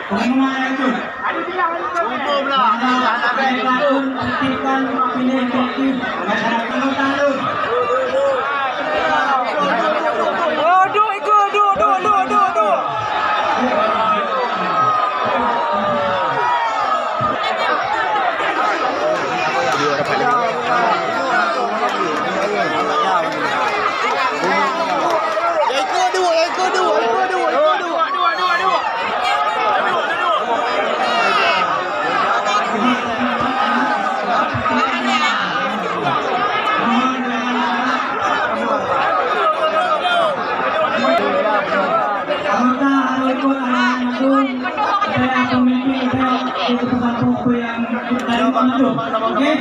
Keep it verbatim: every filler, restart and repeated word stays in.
Pengumuman lanjut. Ada tiga hari. Tertibkan, pilih, tertib. Masyarakat. Oh, dua ekor, dua, dua, dua, dua, dua. Oke?